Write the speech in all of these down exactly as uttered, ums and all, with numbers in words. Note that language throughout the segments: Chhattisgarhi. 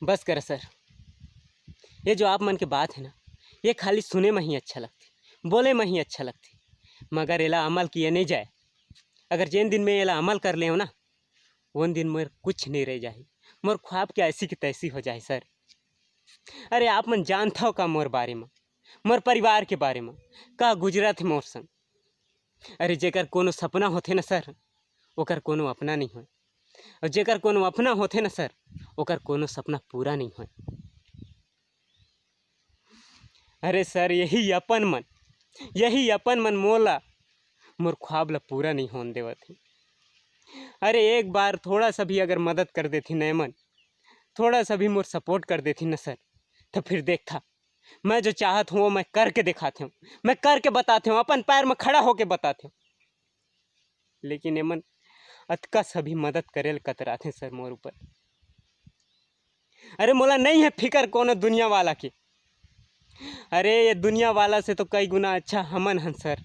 बस कर सर, ये जो आप मन के बात है ना, ये खाली सुने में ही अच्छा लगथे, बोले में ही अच्छा लगथे, मगर एला अमल किए नहीं जाए। अगर जेन दिन मैं एला अमल कर लेव ना, उन दिन मोर कुछ नहीं रह जाही, मोर ख्वाब के ऐसी की तैसी हो जाही सर। अरे आप मन जानथव का मोर बारे में, मोर परिवार के बारे में, का गुजरत हे मोर संग? अरे जेकर कोनो सपना होथे ना सर, ओकर कोनो अपना नहीं होय, और जेकर कोनो अपना होथे ना सर, ओकर कोनो सपना पूरा नहीं होय। अरे सर, यही अपन मन, यही अपन मन मोला मोर ख्वाब ला पूरा नहीं होन देवत हे। अरे एक बार थोड़ा सा भी अगर मदद कर देथिन ना एमन, थोड़ा सा भी मोर सपोर्ट कर देथिन ना सर, तो फिर देखथा, मैं जो चाहत हूँ वो मैं करके दिखात हूँ, मैं करके बतात हूँ, अपन पैर में खड़ा होके बतात हूँ। लेकिन एमन अतका सभी मदद करे ल कतराथे सर मोर ऊपर। अरे मोला नहीं है फिकर कोनो दुनिया वाला के। अरे ये दुनिया वाला से तो कई गुना अच्छा हमन हन सर,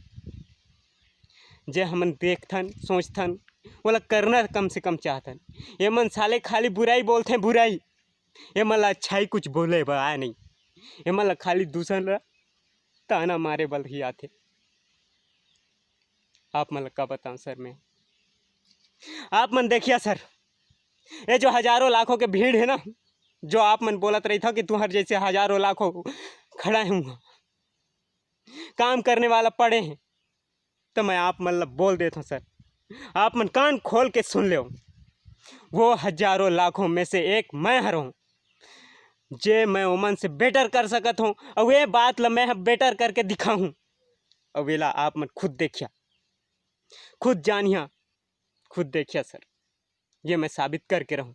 जे हमन देखथन सोचथन, ओला करना कम से कम चाहथन। एमन साले खाली बुराई बोलथे, बुराई। एमन ला अच्छाई कुछ बोले बर आय नहीं, एमन ला खाली दूसर ला ताना मारे बर ही आथे। आप मन ला का बताऊं सर मैं, आप मन देखिया सर, ये जो हजारों लाखों के भीड़ है ना, जो आप मन बोलत रही था कि तुम्हारे जैसे हजारों लाखों खड़ा है वहाँ, काम करने वाला पड़े हैं, तो मैं आप मन ला बोल देता हूँ सर, आप मन कान खोल के सुन लो, वो हजारों लाखों में से एक मैं हर हूँ, जे मैं ओमन से बेटर कर सकत हूँ, और ये बात ला मैं बेटर करके दिखाहूँ। और वेला आप मन खुद देखिया, खुद जानिया, खुद देखिया सर, ये मैं साबित करके रहूँ।